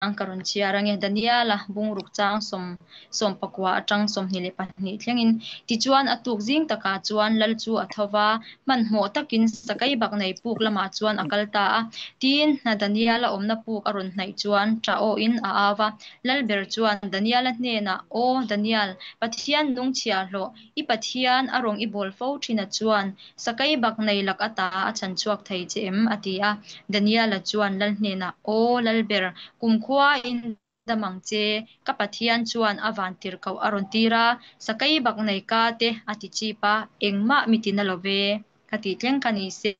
Ang ka rawn chhiar ange. Daniela bungruk chang 19 atang 22 thlengin. Tichuan a tuk zing takah chuan lal chu a tho va, hmanhmawh takin Sakeibaknei puk lamah chuan a kal ta a. Tin, Daniela awmna puk a rawn hnaih chuan ṭah awhin a au va. Lalber chuan Daniela hnenah, Aw Daniel, Pathian nung chhiahhlawh, i Pathian a rawng i bawl fo ṭhina chuan Sakeibaknei lak ata a chhan chhuak thei che em? a ti a. Daniela chuan lal hnenah, Aw Lalber, kumkhuain dam ang che, ka Pathian chuan a vantirhkoh a rawn tir a, Sakeibaknei ka te a ti chip a, engmah mi tina lo ve, ka tih thleng kha ni se,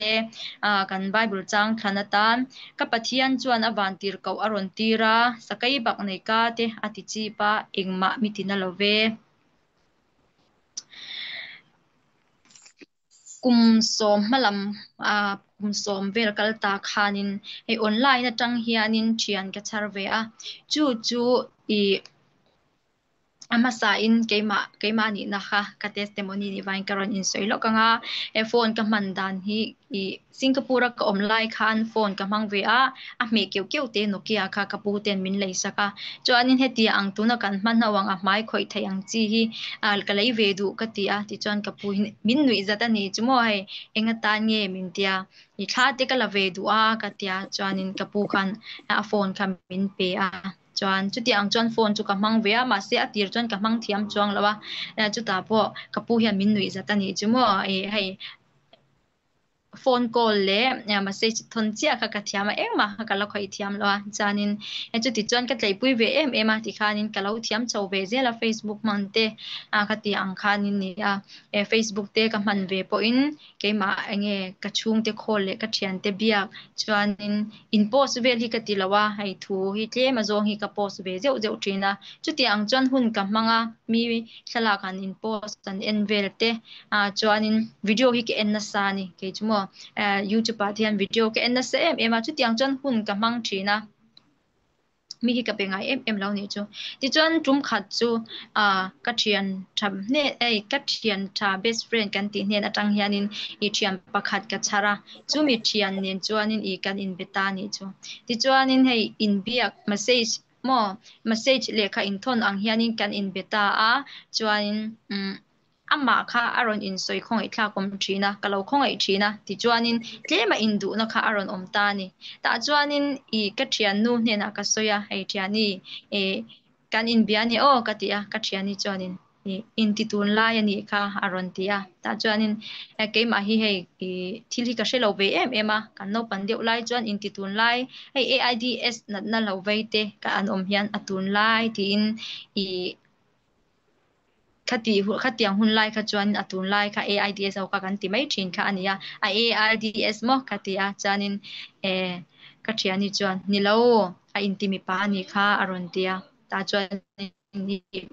kan Bible chang thlan atan, Ka Pathian chuan a vantirhkoh a rawn tir a, Sakeibaknei ka te a ti chip a, engmah mi tina lo ve. Kum 10 hmalam kum 10 vel kal ta khanin hei online atang hianin thian ka chhar ve a, chu chu ih a hmasain keimah keimah nihna kha ka testimony nih vangin ka rawn insawi lawk ang a, he phone ka hman dan hi ih Singapore a ka awm lai khan phone ka hmang ve a, a hmeh keuh keuh te Nokia kha ka pu ten min lei sak a, chuanin heti ang tuna kan hman ho ang a hmai khawih theih ang chi hi ah ka lei ve duh ka ti a, tichuan ka pu hi min nuih zat a ni chu maw hei eng atan nge min tia i thla te ka la ve duh a ka tia chuanin ka pu khan a phone kha min pe a, chuan chuti ang chuan phone chu ka hmang ve a, mahse a tir chuan ka hmang thiam chuang lo a, chutah pawh ka pu hian min nuih zat a ni chu maw ih hei. Phone call leh message thawn chiah kha ka thiam a, engmah kha ka la khawih thiam lo a, chuanin chuti chuan ka tleipui ve em em a tikhanin ka lo thiam chho ve zel a Facebook hman te a ka tih ang khanin ni a, Facebook te ka hman ve pawhin keimah enge ka chhungte call leh ka thiante biak chuanin in post vel hi ka ti lo a, hei thu hi tlem a zawng hi ka post ve zeuh zeuh thin a, chuti ang chuan hun ka hmang a, mi thlalak han in post an en vel te ah chuanin video hi ka en nasa a ni kei chu maw eh youtube ah te hian video ka en nasa em em a chutiang chuan hun ka hmang thin a mi hi ka pe ngai em em lo nih chu tichuan tum khat chu ah ka thian tha hne ei ka thian tha best friend kan tih hnen atang hianin ih thian pakhat ka chhar a chumi thian nen chuanin ih kan inbe ta a nih chu tichuanin hei inbiak message maw message lehkha inthawn ang hianin kan inbe ta a chuanin umm Amah kha a rawn insawi khawngaih thlak awm thin a, ka lo khawngaih thin a, tichuanin tlema induhna kha a rawn awm ta a ni. Tah chuanin i ka thiannu hnenah ka sawi a, hei thiani, i kan inbia a ni aw ka ti a, ka thiani chuanin i inti tunlai a nih kha a rawn ti a. Tah chuanin keimah hi hei i thil hi ka hre lo ve em em a, kan naupan deuh lai chuan inti tunlai, hei AIDS natna lo vei te ka an awm hian a tunlai tiin i Khati khatiang hun lai kha chuan a tun lai kha AIDS ho kha kan ti mai thin kha a ni a, a AIDS maw ka ti a, chuanin eh ka thiani chuan ni lo a inti mipa a nih kha a rawn ti a, tah chuan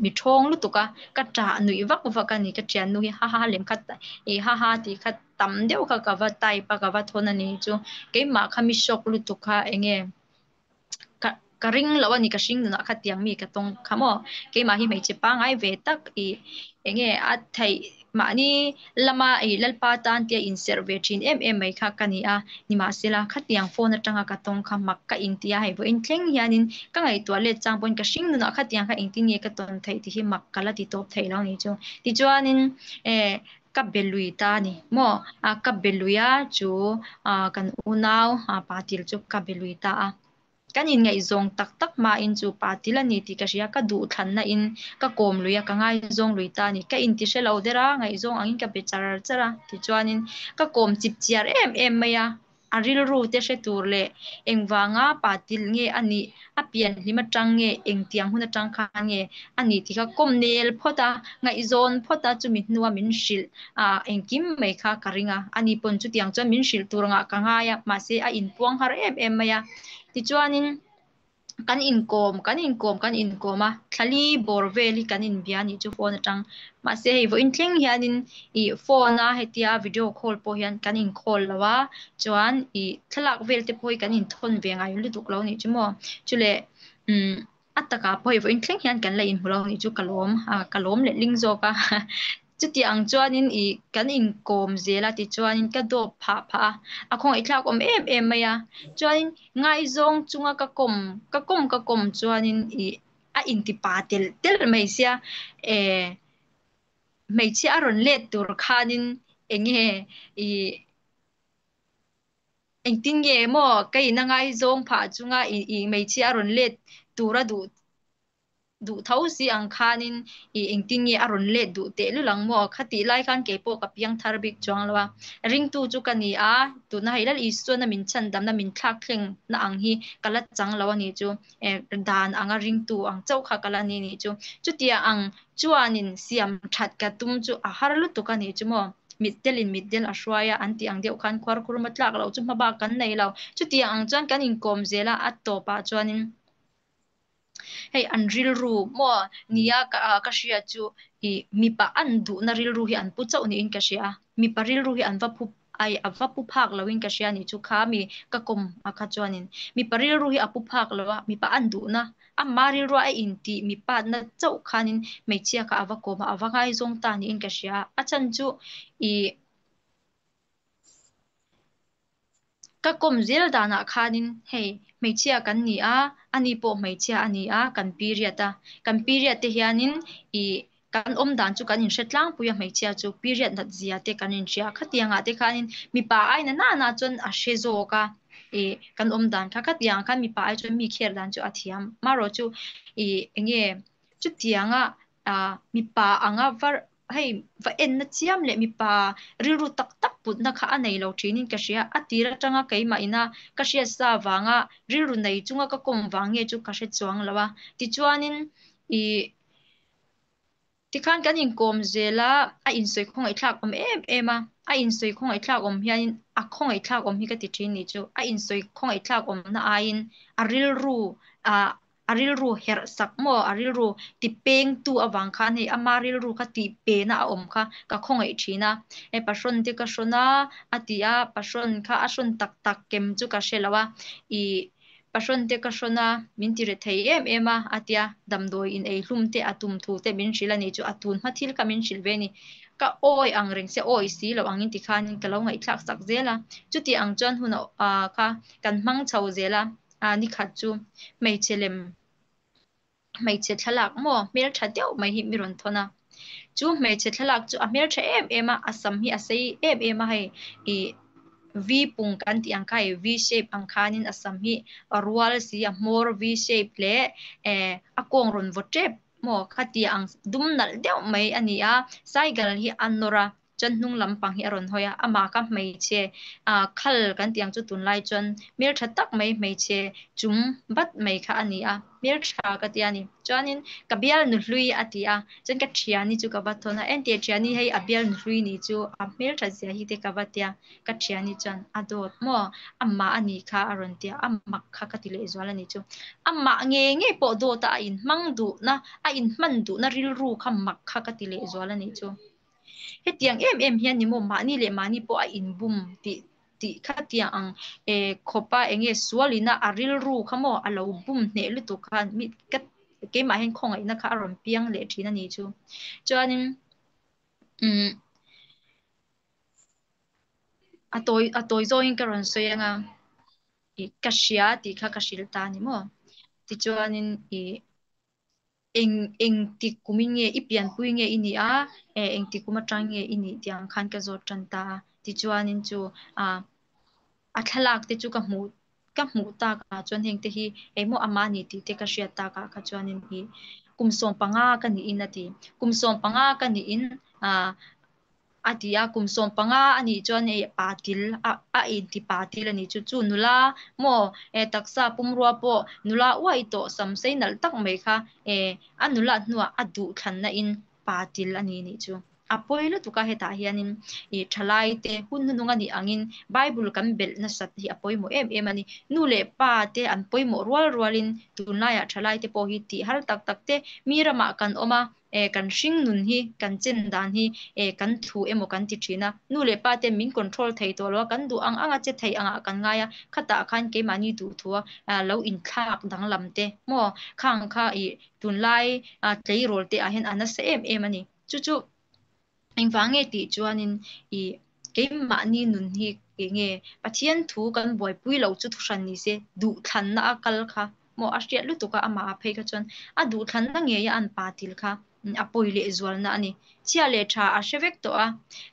mi thawng lutuk a, ka ṭah nuih vak vak a ni ka thiannu hi ha ha lem khat ih ha ha tih kha tam deuh kha ka va type a ka va thawn a ni chu keimah kha mi shock lutuk kha eng nge. Ka ka ring loh a ni ka hring nunah kha tiang mi ka tawng kha maw keimah hi hmeichhe pangngai ve tak ih eng nge a theih mahni lama ih lalpa tan tia inserh ve thin em em mai kha ka ni a nimahsela khatiang phone atanga ka tawng kha mak ka inti a hei vawiin thleng hianin ka ngaihtuah let chang pawhin ka hring nunah khatiang kha engtin nge ka tawn theih tih hi mak ka la ti tawp theih lo a ni chu tichuanin eh ka be lui ta a ni maw a ka be lui a chu ah kan unau ah pa til chu ka be lui ta a kan inngaihzawng tak tak hmain chu pa til a ni tih ka hria ka duhthlanna in ka kawm lui a ka ngaizawng lui ta a ni ka inti hre lo der a ngaihzawng angin ka be char char a tichuanin ka kawm chip chiar em em mai a. A rilru te hre tur leh engvanga pa til nge a nih, a pian hlim atang nge, engtiang hun atang khan nge a nih tih kha kawm nel phawt a, ngaihzawn phawt a, chumi hnua min hrilh a, engkim mai kha ka ring a, ani pawn chutiang chuan min hrilh tur angah ka ngai a, mahse a inpuang har em em mai a. Tichuanin. Kan inkawm, kan inkawm, kan inkawm a, thlali bawr vel hi kan inbia anih chu phone atang. Mahse hei vawiin thleng hianin ih phone a hetia video call pawh hian kan in call lo a, chuan ih thlalak vel te pawh hi kan inthawn ve ngai lutuk lo anih chu maw. Chule umm a takah pawh hei vawiin thleng hian kan la inhmu lo anih chu ka lawm, ka lawm letling zawk a. Chuti ang chuanin i kan inkawm zel a tichuanin ka dawp phah phah a, a khawngaihthlak awm em em mai a. Chuanin ngaizawng chunga ka kawm ka kawm ka kawm chuanin i a intipa telh telh mai sia e hmeichhia a rawn let tur khanin eng nge i Engtin nge maw ka in a ngaizawng phah chunga i i hmeichhia a rawn let tura duh duh tho si ang khanin i engtin nge a rawn let duh tehlul ang maw? Khatih lai khan keipawh ka piang thar bik chuang lo a, ringtu chu ka ni a, tuna hei Lal Isuana min chhandamna min thlak thlengna ang hi ka la chang lo a nih chu, dan anga ringtu ang chauh kha ka la ni nih chu. Chutia ang chuanin siam that ka tum chu a har lutuk a nih chu maw? Mitdelin mitdel a hruai a, an tih ang deuh khan khuarkhurma tlak loh chu hmabak kan nei lo. Chutia ang chuan kan inkawm zel a, a tawpah chuanin. Hei an rilru maw nia ka hria chu ih mipa an duhna rilru hi an pu chauh niin ka hria a, mipa rilru hi an va phu ai a va pu phak loin ka hria nih chu kha mi ka kawm a kha chuanin mipa rilru hi a pu phak lo a, mipa an duhna ama rilrua a intih mipatna chauh khanin hmeichhia kha a va kawm a, a va ngaizawng ta niin ka hria a, a chhan chu ih. Ka kawm zel danah khanin hei hmeichhia kan ni a, ani pawh hmeichhia a ni a, kan period a. Kan period te hianin ih kan awm dan chu kan inhre tlangpui a hmeichhia chu period nat zia te kan inhria a. Khatiangah te khanin mipa ai na nana chuan a hre zawk a, ih kan awm dan kha. Khatiangah khan mipa ai chuan mi kher dan chu a thiam. Marawh chu ih eng nge chutianga mipa anga var hei va enna chiam leh mipa rilru tak tak putna kha a nei lo thinin ka hria. A tir atanga keimah ina ka hriat sa vanga rilru nei chunga ka kawm vang nge chu ka hre chuang lo a. Tichuanin ih tikhan kan inkawm zel a, a insawi khawngaihthlak awm em em a. A insawi khawngaihthlak awm hianin a khawngaihthlak awm hi ka ti thin nih chu. A insawi khawngaihthlak awmna aiin a rilru ah A rilru herh sak maw? A rilru ti pengtu avang khan hei ama rilru kha tih pena a awm kha ka khawngaih thin a. Hei pahrawn te ka hrawn a, a ti a, pahrawn kha a hrawn tak tak kem chu ka hre lo a. Ih pahrawn te ka hrawn a, min ti re thei em em a, a ti a, damdawi in ei hlum te a tum thu te min hrilh a nih chu a tun hma thil kha min hrilh ve a ni. Ka awi ang reng se awi si lo angin tikhanin ka lo ngaihthlak sak zel a. Chuti ang chuan hun kha kan hmang chho zel a. A nikhat chu hmeichhe lem hmeichhe thlalak maw hmeltha deuh mai hi mi rawn thawn a. Chu hmeichhe thlalak chu a hmeltha em em a, a sam hi a sei em em a hei ih V pung kan tih ang kha hei V shape ang khanin a sam hi a rual si a hmawr V shape leh eh a kawng rawn vaw tep maw khatia ang dum nalh deuh mai a ni a, cycle hi a nawr a. Chuan hnung lampang hi a rawn hawi a, amah kha hmeichhe ah khal kan tih ang chu tunlai chuan hmeltha tak mai hmeichhe chum bat mai kha a ni a, hmeltha ka ti a ni. Chuanin ka bialnu hlui a ti a, chuan ka thiani chu ka va thawn a, enteh thiani hei a bialnu hlui ni chu a hmeltha zia hi te ka va tia, ka thiani chuan a dawt maw amah a nih kha a rawn tia, a mak kha ka ti lehzual a nih chu. Amah nge nge pawh dawta a inhmang duhna, a inhman duhna rilru kha mak kha ka ti lehzual a nih chu. Hetiang em em hian ni maw mahni leh mahni pawh a inbum tih tih khatiang ang e khawpa eng nge sualina a rilru kha maw a lo bum hneh lutuk khan mi ka keimah hian khawngaihna kha a rawn piang leh thin a nih chu. Chuanin umm a tawi a tawi zawngin ka rawn sawi anga ih ka hria tih kha ka hrilh ta a ni maw. Tichuanin ih Eng engtik kumin nge i pianpui nge i nih a, e engtik kum atang nge i nih tih ang khan ka zawt tan ta a. Tichuanin chu ah a thlalak te chu ka hmuh ka hmuh takah chuan heng te hi engmaw amah ni tih te ka hriat takah kha chuanin ih kum 15 ka niin a ti. Kum 15 ka niin ah A ti a, kum 15 a nih chuan hei patil a a inti patil a nih chu, chu nula maw e taksa pumrua pawh nula uai tawh sam sei nalh tak mai kha e a nulat hnuah a duh thlanna in patil a ni nih chu. A pawi lutuk a hetah hianin ih thalai te hun hnuhnung a nih angin Bible kan belh nasat hi a pawimawh em em a ni. Nu leh pa te an pawimawh rual rualin tunlaiah thalai te pawh hi tih har tak tak te mi ramah kan awm a, eh kan hring nun hi kan chen dan hi eh kan thu emaw kan ti thin a, nu leh pa te min control thei tawh lo a, kan duh ang ang a che thei angah kan ngai a, khatah khan keimahni duh thu a lo inthlak danglam te maw khang kha ih tunlai tleirawl te ah hian a nasa em em a ni. Chu chu. Engvang nge tih chuanin i keimahni nun hi enge Pathian thu kan buaipui lo chu thuhran ni se duhthlanna a kal kha maw a hriat lutuk a amah ah phei kha chuan a duhthlanna ngeia an pa til kha a pawi leh zualna a ni. Chhia leh tha a hre vek tawh a,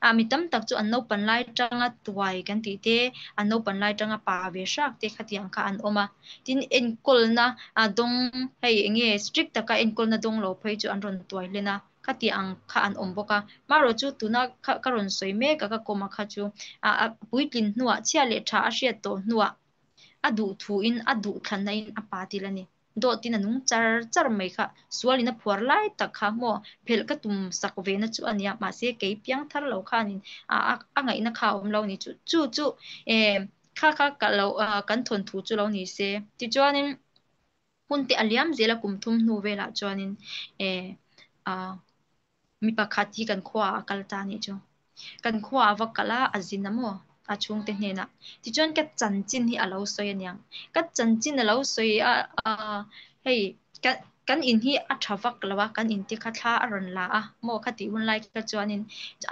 ah mi tam tak chu an naupan lai tanga tuai kan tih te, an naupan lai tanga pa ve hrak te khatiang kha an awm a. Tin enkawlna a dawng hei enge strict taka enkawlna dawng lo phei chu an rawn tuai hlen a. Khati ang kha an awm bawk a. Marawh chu tuna kha ka rawn sawi mek a ka kawm a kha chu a a puitlin hnuah chhia leh tha a hriat tawh hnuah a duh thuin a duh thlanna in a pa til a ni. Dawtin a nung char char mai kha sualin a phuar lai tak kha maw phelh ka tum sak ve na chu a nia mahse kei piang thar lo khanin a a a ngaihna kha a awm lo ni chu chu chu e kha kha ka lo kan thawnthu chu lo ni se tichuanin Hun te a liam zel a kum thum hnu velah chuanin eh ah mi pakhat hi kan khua ah a kal ta anih chu. Kan khua ah va kal a, a zin a maw a chhungte hnenah. Tichuan ka chanchin hi a lo sawi aniang. Ka chanchin a lo sawi a ah hei ka kan in hi a tha vak lo a, kan in te kha thla a rawn la a maw khatih hun lai kha chuanin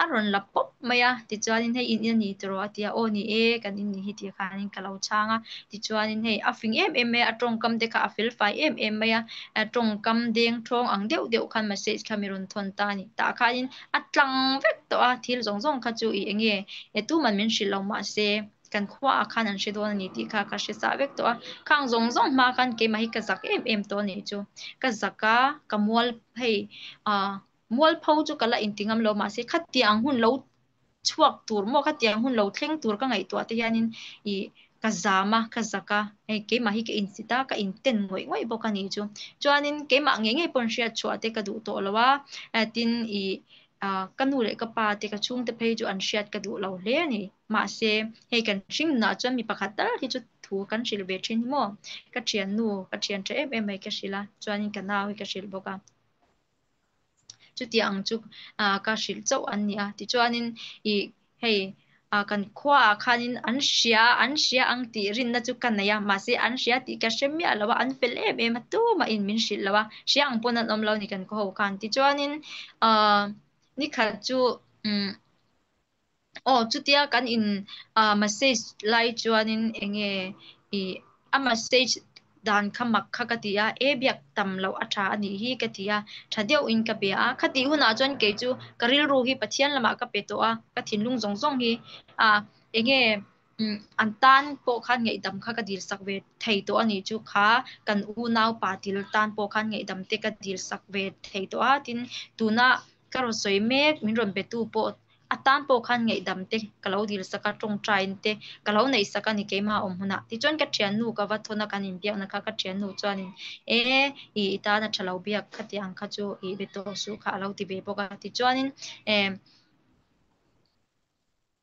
a rawn la pawp mai a. Tichuanin hei in in a ni tawh a ti a, aw ni e kan in ni hi tih khanin ka lo chhang a. Tichuanin hei a fing em em mai a, a tawngkam te kha a fel fai em em mai a, a tawngkam deng thawng ang deuh deuh khan message kha mi rawn thawn ta a ni. Tah khanin a tlang vek tawh a, thil zawng zawng kha chu i eng nge e tuman min hrilh lo mahse kan khuaah khan an hre dawn a ni tih kha ka hre sah vek tawh a. Khang zawng zawng hma khan keimah hi ka zak em em tawh a nih chu. Ka zak a, ka mual hei ah mualpho chu ka la inti ngam lo mahse khatiang hun lo chhuak tur maw khatiang hun lo thleng tur ka ngaihtuah te hianin ih ka zam a ka zak a hei keimah hi ka insit a ka inten ngawih ngawih bawk a nih chu chuanin keimah ngei ngei pawn hriat chhuah te ka duh tawh lo a tin ih ah ka nu leh ka pa te ka chhungte phei chu an hriat ka duh lo hle a ni mahse hei kan hring nunah chuan mi pakhat tal hi chu thu kan hrilh ve thin hi maw ka thiannu ka thian tha em em mai ka hrilh a chuanin ka nau hi ka hrilh bawk a. Chuti ang chu ka hrilh chauh an ni a. Tichuanin ih hei kan khuaah khanin an hria an hria ang tih rinna chu ka nei a, mahse an hria tih ka hre miah lo a, an fel em em a, tumahin min hrilh lo a, hria ang pawn an awm lo a ni kan khaw ho khan. Tichuanin nikhat chu umm Aw chutia kan in ah message lai chuanin eng nge ih a message dan kha mak kha ka ti a, e biak tam loh a tha a nih hi ka ti a, tha deuhin ka bia a, khatih hunah chuan kei chu ka rilru hi Pathian lamah ka pe tawh a, ka thinlung zawng zawng hi ah eng nge umm an tan pawh khan ngaihdam kha ka dil sak ve thei tawh a nih chu kha kan unau pa til tan pawh khan ngaihdam te ka dil sak ve thei tawh a, tin tuna ka rawn sawi mek min rawn be tu pawh a tan pawh khan ngaihdam te ka lo dil sak a, tawngtain te ka lo neih sak a ni keimah awm hunah. Tichuan ka thiannu ka va thawn a kan inbiakna kha ka thiannu chuanin e i i tan a tha lo biak khatiang kha chu i be tawh suh kha a lo ti ve bawk a. Tichuanin e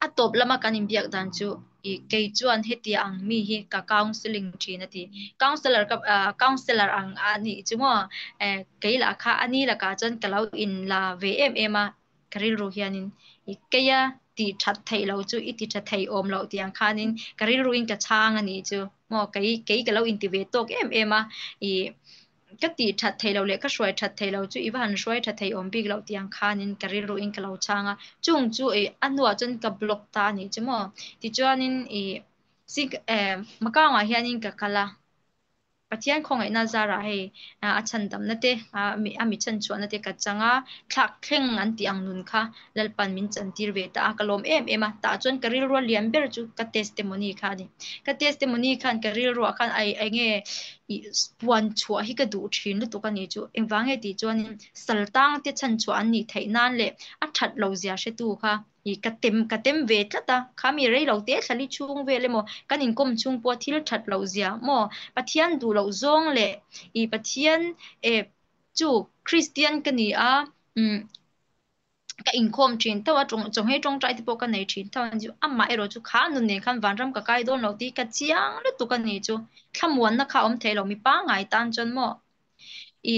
a tawp lama kan inbiak dan chu i kei chuan heti ang mi hi ka counselling thin a ti. Counsellor ka counsellor ang a nih chu maw kei lah kha a ni lakah chuan ka lo inla ve em em a. Ka rilru hianin i keia tih that theih loh chu i ti tha thei awm loh tih ang khanin ka rilruin ka chhang a nih chu maw kei kei ka lo inti ve tawk em em a i ka tih that theih loh leh ka hruai that theih loh chu i va han hruai tha thei awm bik loh tih ang khanin ka rilruin ka lo chhang a chung chu i a hnuah chuan ka block ta a nih chu maw tichuanin i Macau ah hianin ka kal a. Pathian khawngaihna zarah hei a chhandamna te, a mi chhanchhuahna te ka chang a, thlak thleng an tih ang nun kha Lalpan min chantir ve ta a, ka lawm em em a, tah chuan ka rilrua lian ber chu ka testimony kha a ni. Ka testimony khan ka rilruah khan ai eng nge ih puan chhuah hi ka duh thin lutuk a ni chu. Engvang nge tih chuanin saltang te chhanchhuah an nih theih nan leh a that lo zia hretu kha I ka tem ka tem ve tlat a, kha mi rei lo te thlali chhung vel emaw kan inkawm chhung pawh thil that loh zia maw Pathian duh loh zawng leh i Pathian e chu Kristian ka ni a umm ka inkhawm thin tho a tawng chawnghei tawngtai te pawh ka nei thin tho a ni chu amah erawh chu kha nun nen khan vanram ka kai dawn loh tih ka chiang lutuk a ni chu thlamuanna kha a awm thei lo mi pangngai tan chuan maw i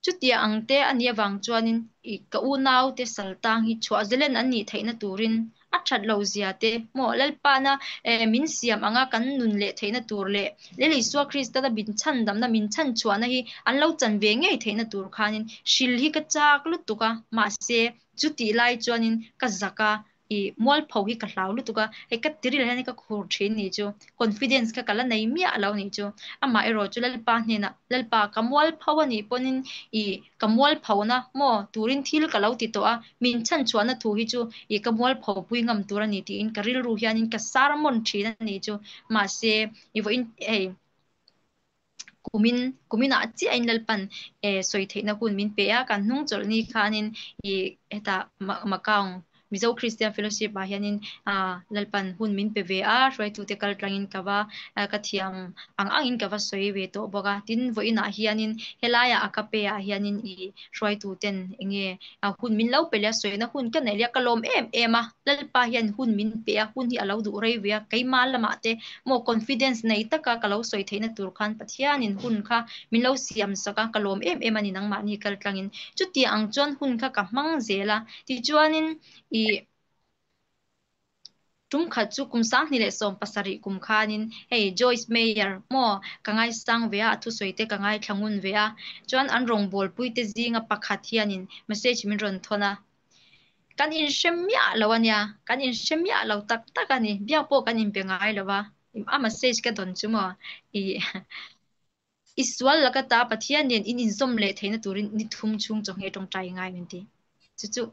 Chutia ang te a nih avang chuanin i ka unaute saltang hi chhuah zelen an nih theihna turin A that lo zia te maw Lalpana min siam anga kan nun leh theihna tur leh Lal Isua Krista min chhandamna min chhanchhuahna hi an lo chan ve ngei theihna tur khanin hril hi ka chak lutuk a, mahse chutih lai chuanin ka zak a, i mualpho hi ka hlau lutuk a, hei ka tiril hian ka khur thin nih chu, confidence kha ka la nei miah lo nih chu, amah erawh chu Lalpa hnenah Lalpa ka mualpho a nih pawhin i ka mualphona maw turin thil ka lo ti tawh a, min chhanchhuahna thu hi chu i ka mualpho pui ngam tur a ni tiin ka rilru hianin ka sermon thin a nih chu, mahse i vawiin hei kumin kuminah chiahin Lalpan sawi theihna hun min pe a, kan hnung chawlh ni khanin i hetah Macau Mizo Christian Fellowship ah hianin Lalpan hun min pe ve a, hruaitute kal tlangin ka va ka thiam ang angin ka va sawi ve tawh bawk a. Tin, vawiinah hianin helaiah a ka pe ah hianin i hruaituten enge hun min lo pe leh a, sawina hun ka neih leh a, ka lawm em em a. Lalpa hian hun min pe a, hun hi a lo duh rei ve a, keimah lamah te maw confidence nei taka ka lo sawi theihna tur khan Pathianin hun kha min lo siam sak a, ka lawm em em a ni nangmahni kal tlangin. Chutiang ang chuan hun kha ka hmang zel a. Tichuanin i tum khat chu kum 2017 kum khanin hei Joyce Meyer maw ka ngaisang ve a, a thusawi te ka ngaithla ngun ve a. Chuan an rawngbawlpui te zinga pakhat hianin message min rawn thawn a. Kan inhre miah lo a nia, kan inhre miah lo tak tak a ni. Biak pawh kan inbe ngai lo va, a message ka dawn chu maw i I sual laka ta Pathian nen in inzawm leh theihna turin ni thum chhung chawhmeh tawngtai i ngai min ti. Chu chu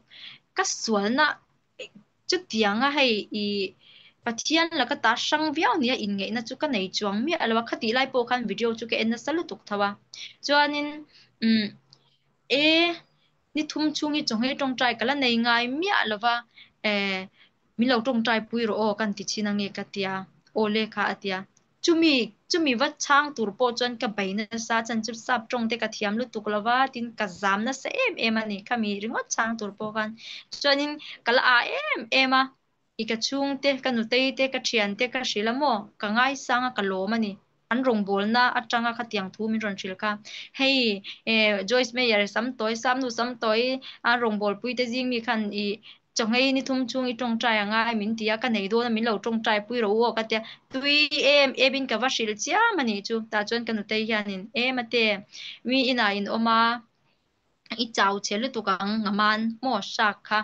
ka sualna chutianga hei i Pathian laka ta hrang viau nia inngeihna chu ka nei chuang miah lo a, khatih lai pawh khan video chu ka en nasa lutuk tho a. Chuanin umm e Ni thum chhung hi chawhmeh tawngtai ka la nei ngai miah lo va, eh, min lo tawngtai pui rawh aw kan ti thin ange ka tia, aw le kha a tia. Chumi, chumi va chhang tur pawh chuan ka bei nasa chan chu sap tawng te ka thiam lutuk lo va, tin ka zam nasa em em a ni, khami ringawt chhang tur pawh khan. Chuanin ka la ah em em a, I ka chhungte, ka nutei te, ka thiante ka hrilh a maw? Ka ngaisang a, ka lawm a ni. An rawngbawlna atanga khatiang thu min rawn hrilh kha. Hei, eh, Joyce Meyer sam tawi, Samnu sam tawi, a rawngbawlpui te zing mi khan i chawngei ni thum chhung i tawngtai a ngai min ti a, ka nei dawn a, min lo tawngtai pui rawh u aw ka tia. Tui em em in ka va hrilh chiam a nih chu. Tah chuan ka nutei hianin, E mate, mi inah in awm a, I chau che lutuk ang ngaman maw hrak kha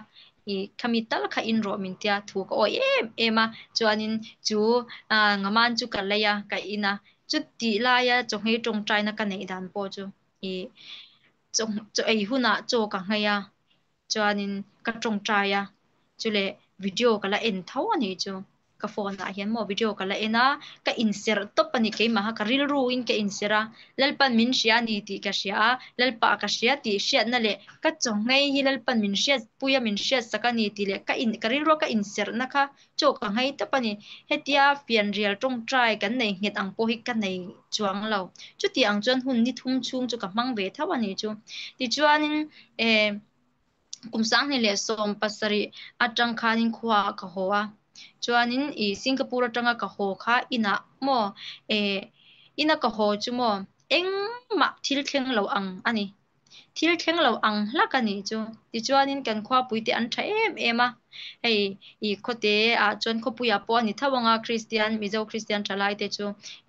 i khami tal kha in rawh min tia thu ka awi em em a, chuanin chu ngaman chu ka lei a ka in a, chutih laia chawhmeh tawngtaina ka neih dan pawh chu i chaw ei hunah chaw ka nghei a, chuanin ka tawngtai a, chuleh video ka la en tho a nih chu. Ka phone ah hian maw video ka la en a, ka inserh tawp a ni keimaha ka rilru in ka inserh a, Lalpan min hria a ni tih ka hria a, Lalpa ka hria tih hriatna leh ka chawnghei hi Lalpan min hriat pui a min hriat sak a ni tih leh ka in ka rilrua ka inserhna kha chaw ka nghei tawp a ni. Hetia fianrial tawngtai kan nei nghet ang pawh hi ka nei chuang lo. Chuti ang chuan hun ni thum chhung chu ka hmang ve tho a nih chu. Tichuanin eh. Kum 2017 atang khanin khuaah ka haw a, chuanin ih Singapore atanga ka haw kha inah maw eh ina ka haw chu maw engmah thil thleng lo ang a ni, thil thleng lo ang hlak a nih chu. Tichuanin kan khuapui te an tha em em a, hei ih khawte ah chuan khawpuiah pawh a ni tho ang a, Kristian Mizo Kristian thalai te chu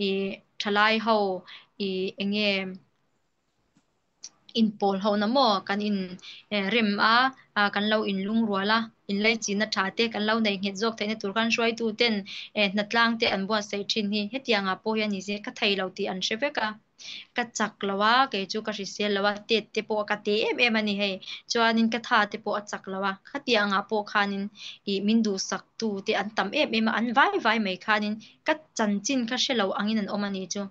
ih thalai ho ih eng nge. Inpawl ho na maw kan in rem a, kan lo in lungrual a, inlaichinna tha te kan lo nei nghet zawk theihna tur khan hruaitu ten hnatlang te an buatsaih thin hi hetiang ah pawh hian ni se ka thei lo tih an hre vek a, ka chak lo a, kei chu ka hrisel lo a, tet te pawh ka te em em a ni hei, chuanin ka tha te pawh a chak lo a, khatiang ah pawh khanin ih min duhsak tu te an tam em em a, an vai vai mai khanin ka chanchin kha hre lo angin an awm a nih chu.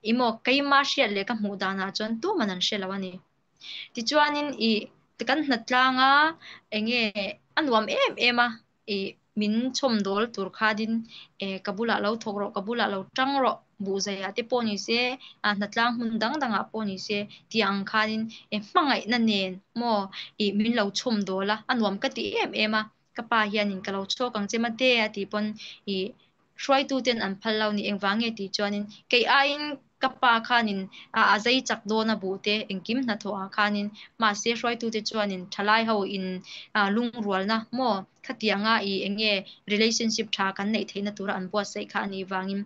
I maw keima hriat leh ka hmuh danah chuan tuman an hre lo a ni. Tichuanin i kan hnatlang a enge a nuam em em a i min chhawm dawl tur khanin e ka bulah lo thawk rawh ka bulah lo tang rawh buhzaiah te pawh ni se a hnatlang hmun dang dangah pawh ni se tih ang khanin e hmangaihna nen maw i min lo chhawm dawl a a nuam ka ti em em a. Ka pa hianin ka lo chhuak ang che mate a tih pawn i hruaituten an phal lo ni engvang nge tih chuanin kei aiin Ka pa khanin a zai chak dawn a buh te engkim hnathawh ah khanin mahse hruaitute chuanin thalai ho in lungrualna maw khatianga i enge relationship tha kan neih theihna tura an buatsaih kha anih vangin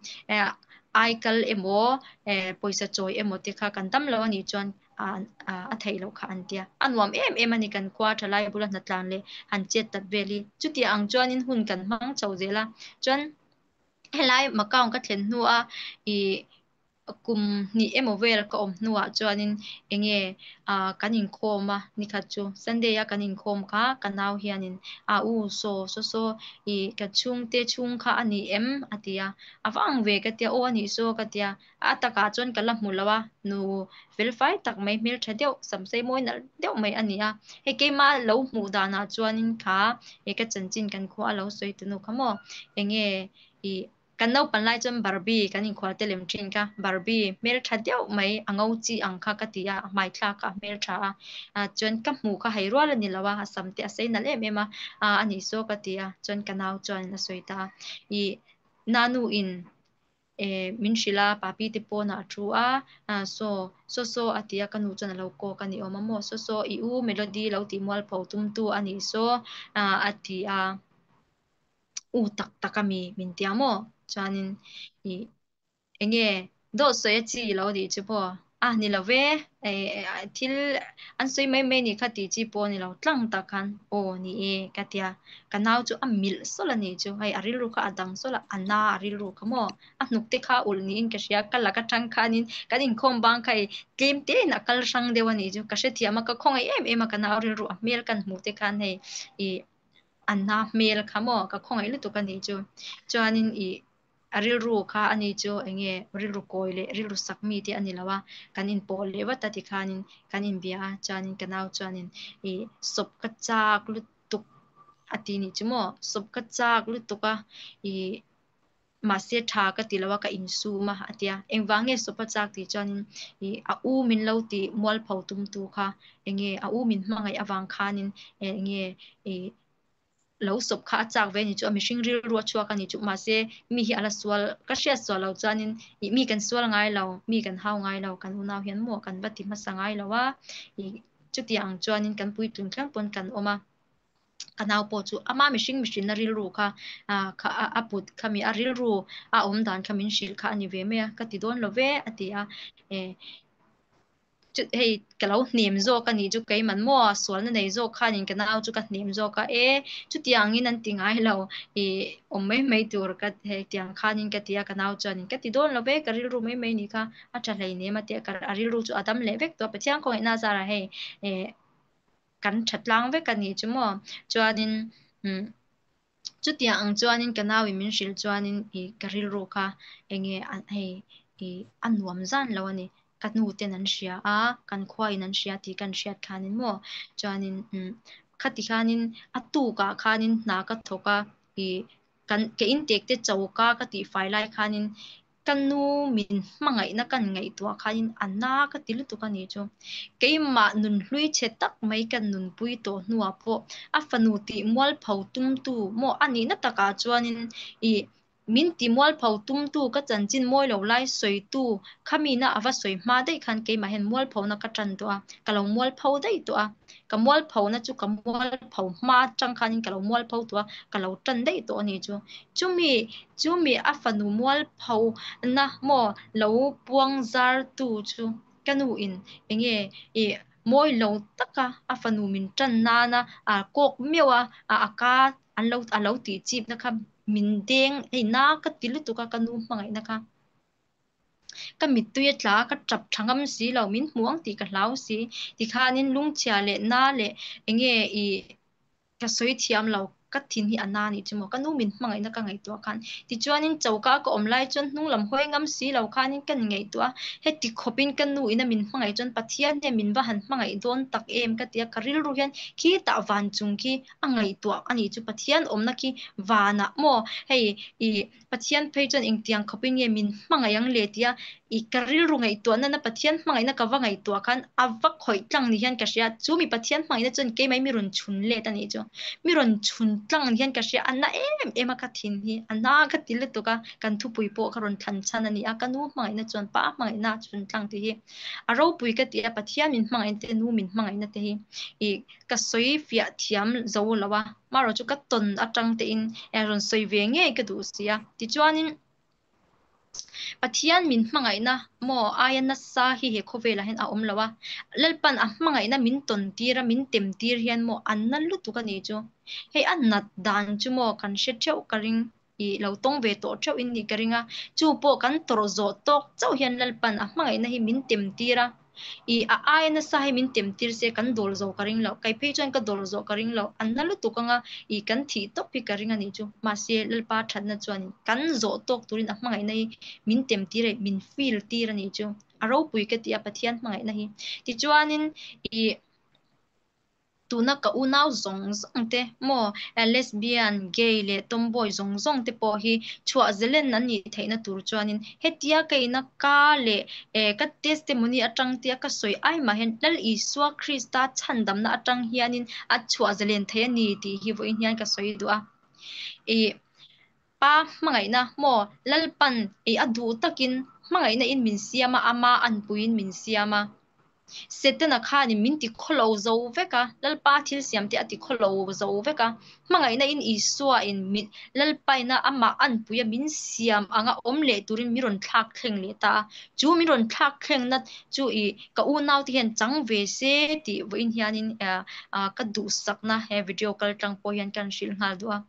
aikal emaw pawisa chawi emaw te kha kan dam lo anih chuan a theih loh kha an tia. A nuam em em a ni kan khua thalai bula hnatlan leh han chet tat vel hi. Chutiang ang chuanin hun kan hmang chho zel a. Chuan helai Macau ka thlen hnua ih kum hnih emaw vel ka awm hnuah chuanin enge ah kan inkhawm a nikhat chu Sunday a kan inkhawm kha ka nau hianin a u saw saw saw ih ka chhungte chhung kha a ni em a ti a, a va ang ve ka tia aw a nih saw ka tia a takah chuan ka la hmu lo a nu felfai tak mai hmeltha deuh sam sei mawi nalh deuh mai a ni a hei keima lo hmuh danah chuanin kha he ka chanchin kan khua a lo sawi tunu kha maw enge ih kan naupan lai chuan Barbie kan inkhual te lem thin kha Barbie hmeltha deuh mai a ngo chi ang kha ka ti a a hmai thlak a hmeltha a ah chuan ka hmuh kha hei rual a ni lo a a sam te a sei nalh em em a ah a nih saw ka ti a chuan ka nau chuan a sawi ta a ih nanu in Eh min hrilh a, papi te pawnah a thu a, ah saw, saw saw a ti a, ka nu chuan a lo kawk a ni awm a maw, saw saw i u Melody lo tih mualpho tumtu a nih saw ah a ti a, u tak tak a mi min tia maw, chuanin ih enge dawt sawi a chi lo tih chu pawh a ni lo ve, eh thil an sawi mai mai nih kha tih chi pawh a ni lo tlang tak khan aw ni e ka tia. Ka nau chu a milh sawlh a nih chu, hei a rilru kha a dang sawlh a, a na a rilru kha maw? A hnuk te kha a ulh niin ka hria, ka lak atang khanin kan inkhawm bang kha hei tlem tein a kal hrang deuh a nih chu, ka hrethiam a, ka khawngaih em em a ka nau rilru a hmel kan hmuh te khan hei ih a na hmel kha maw ka khawngaih lutuk a nih chu, chuanin ih a rilru kha a ni chu eng nge rilru kawi leh rilru sak mi te a ni lo a, kan inpawh leh vat a tikhanin kan inbia a, chuanin ka nau chuanin ih sawp ka chak lutuk. tuk a ti nih chu maw sawp ka chak lutuk a ih mahse tha ka ti lo a ka insum a a tia engvang nge sawp a chak tih chuanin ih a u min lo tih mualpho tum tu kha enge a u min hmangaih avang khanin enge ih lo sawp kha a chak ve ni chu a mihring rilru a chhuak a ni chu mahse mi hi a la sual ka hriat sual lo chuanin ih mi kan sual ngai lo mi kan hau ngai lo kan unau hian maw kan va ti hmasa ngai lo a ih Chutiang ang chuanin kan puitling thleng pawn kan awm a, ka nau pawh chu ama mihring mihrinna rilru kha kha a put kha mi a rilru a awm dan kha min hrilh kha a ni ve mai a, ka ti dawn lo ve a ti a, eh hei ka lo hnem zawk a nih chu keiman maw sualna nei zawk khanin ka nau chu ka hnem zawk a, e chutiangin an ti ngai lo ih awm mai mai tur ka hei tiang khanin ka ti a, ka nau chuanin ka ti dawn lo ve ka rilru mai mai nih kha. A tha hleinem a tia ka a rilru chu a dam leh vek tawh a, Pathian khawngaihna a zarah hei eh kan tha tlang vek a nih chu maw chuanin umm chutiang ang chuanin ka nauin min hrilh chuanin ih ka rilru kha enge hei ih a nuam zan lo a ni ka nu ten an hria a kan khuain an hria tih kan hriat khanin maw chuanin umm khati khanin a tukah khanin hna ka thawk a ih kan ka intek te choka ka tihfai lai khanin Ka nu min hmangaihna kan ngaihtuah khanin a na ka ti lutuk a nih chu. Keimah nunhlui chhe tak mai ka nunpui tawh hnuah pawh a fanu tih mualpho tumtu maw a nihna takah chuanin ih min ti mualpho tumtu ka chanchin mawi lo lai sawitu khamina a va sawi hma daih khan keimah hian mualphona ka tan tawh a, ka lo mualpho daih tawh a. Ka mualphona chu ka mualpho hma atang khanin ka lo mualpho tawh a, ka lo tan daih tawh a nih chu. Chumi Chumi a fanu mualpho na maw lo puang zar tu chu ka nu in enge ih mawi lo taka a fanu min tan nana a kawk meuh a a ka an lo a lo tih chip na kha min deng hei na ka ti lutuk a ka nu hmangaih na kha ka mittui a tla a ka tap tha ngam si lo min hmu ang tih ka hlau si tikhanin lungchhia leh na leh enge ih Ka sawi thiam lo, ka thin hi a na nih chu maw, ka nu min hmangaihna ka ngaihtuah khan. Tichuanin choka ka awm lai chuan hnung lam hawi ngam si lo khanin ka ni ngaihtuah a, heti khawpin ka nu ina min hmangaih chuan Pathian hian min va han hmangaih dawn tak em ka ti a, ka rilru hian khitah van chung khi a ngaihtuah a nih chu, Pathian awmna khi vanah maw hei ih Pathian phei chuan engtiang khawpin nge min hmangaih ang le tia i ka rilru ngaihtuah nana Pathian hmangaihna ka va ngaihtuah khan a va khawih tlang ni hian ka hria. Chu mi Pathian hmangaihna chuan keimah hi mi rawn chhun let a nih chu. Mi rawn chhun tlang ni hian ka hria a na em em a ka thin hi a na ka ti lutuk a kan thupui pawh ka rawn thlan chhan a ni a ka nu hmangaihna chuan pa hmangaihna chun tlang tih hi a ropui ka ti a Pathian min hmangaihna te nu min hmangaihna te hi ih ka sawi fiah thiam zo lo a marawh chu ka tawn atang te in rawn sawi ve ngei ka duh si a tichuanin Pathian min hmangaihna maw aia nasa hi he khawvelah hian a awm lo a, Lalpan a hmangaihna min tawn tir a, min tem tir hian maw a na lutuk a nih chu. Hei a nat dan chu maw kan hre theuh ka ring ih lo tawng ve tawh theuh in nih ka ring a, chu pawh kan tawrh zawh tawk chauh hian Lalpan a hmangaihna hi min tem tir a. I a aia nasa hi min tem tir se kan dawl zo ka ring lo, kei phei chuan ka dawl zawh ka ring lo, an na lutuk anga i kan thih tawp hi ka ring a nih chu. Mahse Lalpa thatna chuan kan zawh tawk turin a hmangaihna hi min tem tir a, min feel tir a nih chu. A ropui ka ti a Pathian hmangaihna hi. Tichuanin i. Tuna ka unau zawng zawng te maw lesbian, gay leh tomboy zawng zawng te pawh hi chhuah zelen an nih theihna tur chuanin hetia ka ina ka leh ka testimony atang tia ka sawi ai mah hian Lal Isua Krista chhandamna atang hianin a chhuah zelen thei a ni tih hi vawiin hian ka sawi duh a. Ih Pa hmangaihna maw Lalpan ei a duh takin hmangaihna in min siam a, ama anpuiin min siam a. Setana khanin min ti khawlo zo vek a, Lalpa thil siam te a ti khawlo zo vek a. Hmangaihna in Isua in min Lalpaina amah anpui a min siam anga awm leh turin min rawn thlak thleng leh ta a. Chu min rawn thlak thlengna chu i ka unaute hian chang ve se tih vawiin hianin ka duhsakna he video kal tang pawh hian ka han hrilh nghal duh a.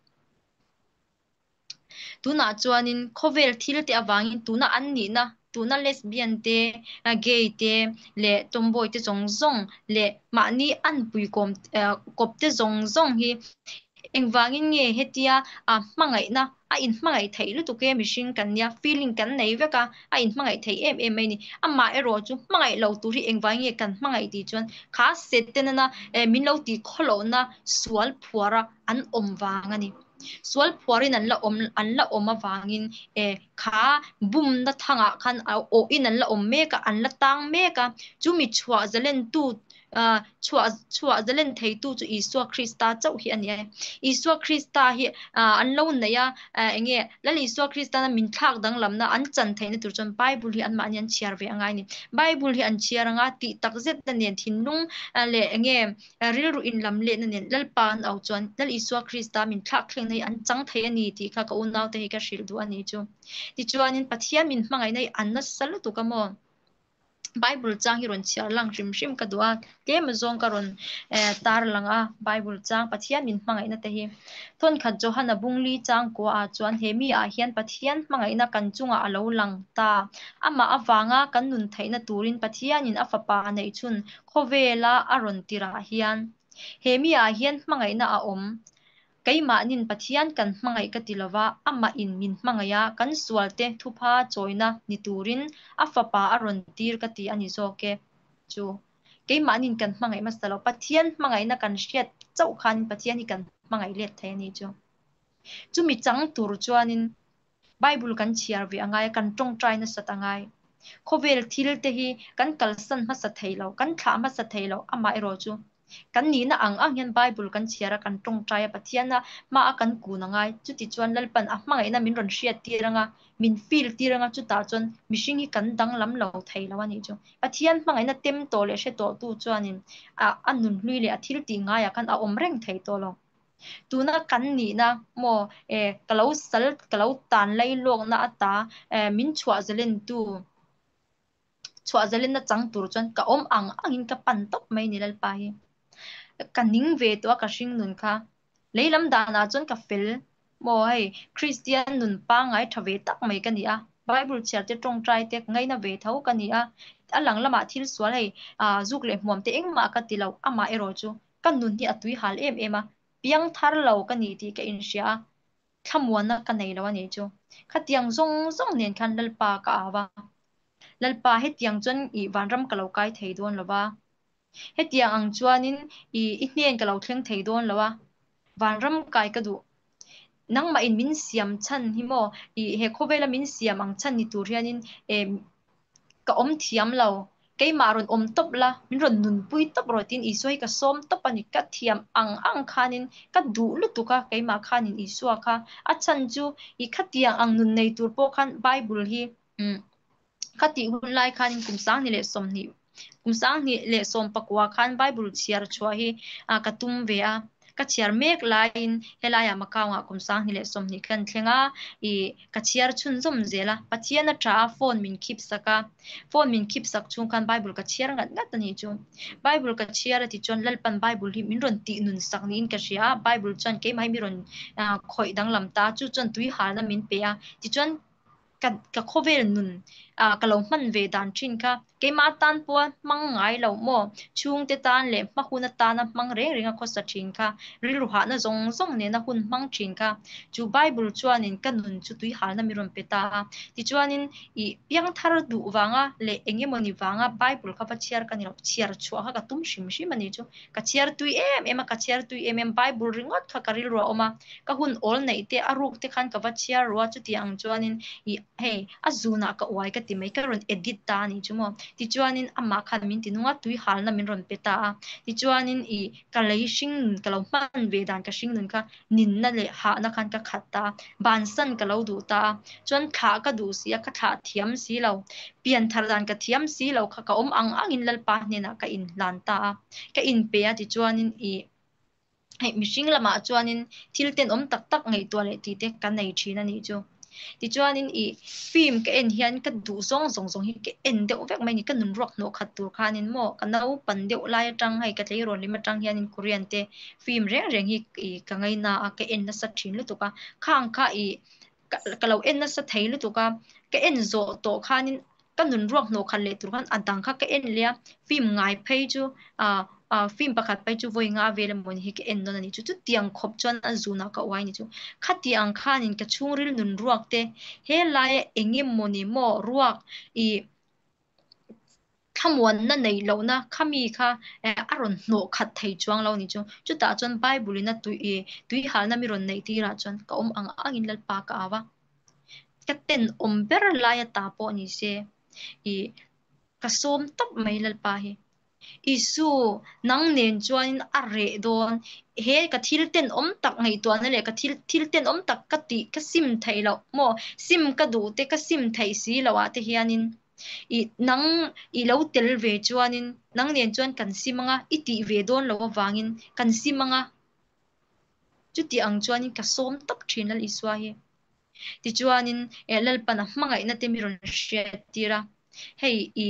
Tunah chuanin khawvel thil te avangin tuna an nihna, tuna lesbian te, gay te leh tomboy te zawng zawng leh mahni anpui kawm kawp te zawng zawng hi engvangin nge hetia hmangaihna a inhmangaih theih lutuk e mihring kan nia feeling kan nei vek a, a inhmangaih theih em em mai a ni. Amah erawh chu hmangaih lo tur hi engvangin nge kan hmangaih tih chuan kha Setana min lo tih khawlohna sual phuara an awm vang a ni. Sual phuarin an la awm an la awm avangin e kha bumna thangah khan awhin an la awm mek a, an la tang mek a. Chumi chhuah zalentu chhuah chhuah zalen theitu chu Isua Krista chauh hi a ni a. Isua Krista hi an lo neih a, eng nge Lal Isua Kristana min thlak danglamna an chan theihna tur chuan Bible hi anmahni an chhiar ve a ngai a ni. Bible hi an chhiar anga tih takzetna nen thinlung leh eng nge Rilru inlam lehna nen Lalpa an au chuan Lal Isua Krista min thlak thlengna hi an chang thei a ni tih kha ka unaute hi ka hrilh duh a ni chu. Tichuanin Pathian min hmangaihna hi an nasa lutuk a maw? Bible chang hi rawn chhiar lang hrim hrim ka duh a, tlem azawng ka rawn tar lang a, Bible chang Pathian min hmangaihna te hi. Thawnkhat Johana Bungli chang kua ah chuan he mi ah hian Pathian hmangaihna kan chungah a lo lang ta. Amah avanga kan nun theihna turin Pathianin a fapa neih chhun Khawvela a rawn tirah hian he mi ah hian hmangaihna a awm. Keimahnin Pathian kan hmangaih ka ti lova, amah in min hmangaih a, kan sualte thupha chawina ni turin a fapa a rawn tir ka ti a ni zawk e. Chu keimahnin kan hmangaih hmasa lo, Pathian hmangaihna kan hriat chauh khan Pathian hi kan hmangaih let thei a ni chu. Chumi chang tur chuanin Bible kan chhiar ve a ngai a, kan tawngtai nasat a ngai. Khawvel thil te hi kan kalsan hmasa thei lo, kan thlah hmasa thei lo, amah erawh chu kan nihna ang ang hian Bible kan chhiar a, kan tawngtai a, Pathiana hmaah kan kun a ngai. Chutichuan Lalpan a hmangaihna min rawn hriat tir anga, min feel tir anga, chutah chuan mihring hi kan danglam lo thei lo a nih chu. Pathian hmangaihna tem tawh leh hre tawhtu chuanin a nunhlui leh a thil tih ngaiah khan a awm reng thei tawh lo. Tuna kan nihna maw e ka lo sal ka lo tan lai lawkna ata e min chhuah zalen tu chhuah zalenna chang tur chuan ka awm ang angin ka pan tawp mai ni Lalpa hi. Ka ning ve tawh a ka hring nun kha. Lei lam danah chuan ka fel maw hei Kristian nun pangngai tha ve tak mai ka ni a. Bible chhiar te tawngtai te ngaina ve tho ka ni a. A lang lamah thil sual hei zuk leh hmuam te engmah ka ti lo amah erawh chu Ka nun hi a tui hal em em a, piang thar lo ka ni tih ka inhria a, thlamuanna ka nei lo a nih chu. Khatiang zawng zawng nen khan Lalpa ka au a, Lalpa hetiang chuan i vanram ka lo kai thei dawn lo va, hetiang ang chuanin i i hnen ka lo thleng thei dawn lo a, vanram kai ka duh. Nangmah in min siam chhan hi maw, i he khawvela min siam ang chhan ni tur hianin e ka awm thiam lo. Keimah rawn awm tawp la, min rawn nunpui tawp rawh tiin Isua hi ka sawm tawp a ni. Ka thiam ang ang khanin ka duh lutuk a, keimah khanin Isua kha a chhan chu i khatiang ang nun nei tur pawh khan Bible hi umm khatih hun lai khanin kum 2020 kum 2019 khan Bible chhiar chhuah hi ka tum ve a. Ka chhiar mek laiin helaiah Macau-ah kum 2020 kan thleng a, ih ka chhiar chhunzawm zel a. Pathian a tha a, phone min khip sak a, phone min khip sak chhung khan Bible ka chhiar ngat ngat a nih chu. Bible ka chhiar a ti chuan Lalpan Bible hi min rawn tih nun sak niin ka hria a, Bible chuan keimah hi mi rawn khawih danglam ta a, chu chuan tui halna min pe a, tichuan Ka ka khawvel nun ah ka lo hman ve dan thin kha keimah tan pawha hmang ngai lo maw? Chhungte tan leh hma hun atana hmang reng reng a khawsa thin kha, rilru hahna zawng zawng nena hun hmang thin kha chu Bible chuanin ka nun chu tuihalna mi rawn pe ta a. Tichuanin ih piangthar duh vanga leh eng emawni vanga Bible kha va chhiar ka ni lo, chhiar chhuah kha ka tum hrim hrim a ni chu. Ka chhiar tui em em a, ka chhiar tui em em, Bible ringawt kha ka rilru a awm a, ka hun awl neih te a ruk te khan ka va chhiar ru a, chuti ang chuanin ih hei a zunah ka uai ka ti mai, ka rawn edit ta a nih chu maw, tichuanin amah khan min ti nung a, tui halna min rawn pe ta a, tichuanin ih ka lei hring nun ka lo hman ve dan ka hring nun kha ninna leh hahna khan ka khat ta a, bansan ka lo duh ta a, chuan thlah ka duh si a, ka thlah thiam si lo, pian thar dan ka thiam si lo kha ka awm ang angin Lalpa hnenah ka inhlan ta a, ka inpe a tichuanin ih hei mihring lamah chuanin thil tenawm tak tak ngaihtuah leh tih te ka nei thin a nih chu. Tichuanin ih film ka en hian ka duh zawng zawng zawng hi ka en deuh vek mai a ni. Ka nun ruak hnawh khat tur khanin maw ka naupan deuh lai atang hei ka tleirawl lim atang hianin Korean te film reng reng hi ih ka ngaina a ka en nasa thin lutuk a. Khang kha ih ka lo en nasa thei lutuk a, ka en zawh tawh khanin ka nun ruak hnawh khat leh tur khan a dang kha ka en leh a, film ngai phei chu ah ah film pakhat phei chu vawi nga vel emaw ni hi ka en dawn a ni chu, chutiang khawp chuan a zunah ka uai a ni chu, khatiang khanin ka chhungril nun ruak te helaia eng emaw ni maw ruak ih Thlamuanna neih lohna kha mi kha a rawn hnawh khat thei chuang lo ni chu. Chutah chuan Bible in a tui tuihalna mi rawn neih tirah chuan ka awm ang angin Lalpa ka au a. Ka tenawm ber laia ta pawh ni se ih ka sawm tawp mai Lalpa hi. Isu, nang nen chuanin a reh dawn. He ka thil tenawm tak ngaihtuahna leh ka thil thil tenawm tak ka tih ka sim theih loh maw? Sim ka duh te ka sim theih si loh ah te hianin I nang i lo tel ve chuanin nang nen chuan kan sim anga, i tih ve dawn loh avangin kan sim anga. Chuti ang chuanin ka sawm tawp thin Lal Isua hi. Tichuanin eh Lalpan a hmangaihna te mi rawn hriat tir a, hei i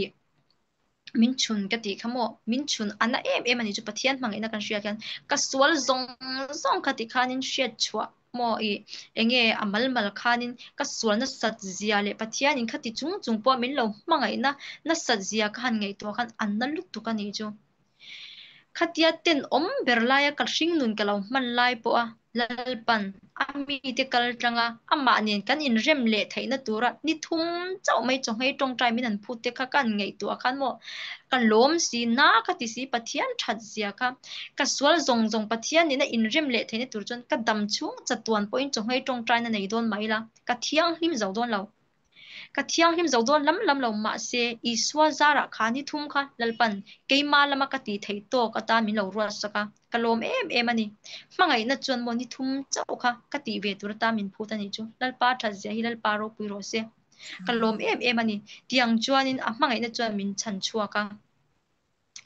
min chhun ka tih kha maw, min chhun a na em em a ni chu Pathian hmangaihna kan hriat hian ka sual zawng zawng kha tikhanin hriat chhuah Maw i enge a mal mal khanin ka sual nasat zia leh Pathianin khati chung chung pawh min lo hmangaihna nasat zia ka han ngaihtuah khan an na lutuk a nih chu. Khatia tenawm ber laia ka hringnun ka lo hman lai pawha Lalpan a mite kal tlanga amah nen kan inrem leh theihna tura ni thum chauh mai chawhmei tawngtai min han phut te kha ka han ngaihtuah khan maw ka lawm si na ka ti si Pathian that zia kha ka sual zawng zawng Pathian nena inrem leh theihna tur chuan ka dam chhung chatuan pawhin chawhmei tawngtaina nei dawn mai la ka thianghlim zo dawn lo ka thianghlim zo dawn lam lam lo mahse Isua zarah kha ni thum kha Lalpan keima lama ka tih theih tawk atan min lo ruat sak a ka lawm em em a ni hmangaihna chuan maw ni thum chauh kha ka tih ve tur atan min phut a nih chu Lalpa that zia hi Lalpa ropui rawh se. Ka lawm em em a ni. Tiang chuanin a hmangaihna chuan min chhan chhuak a.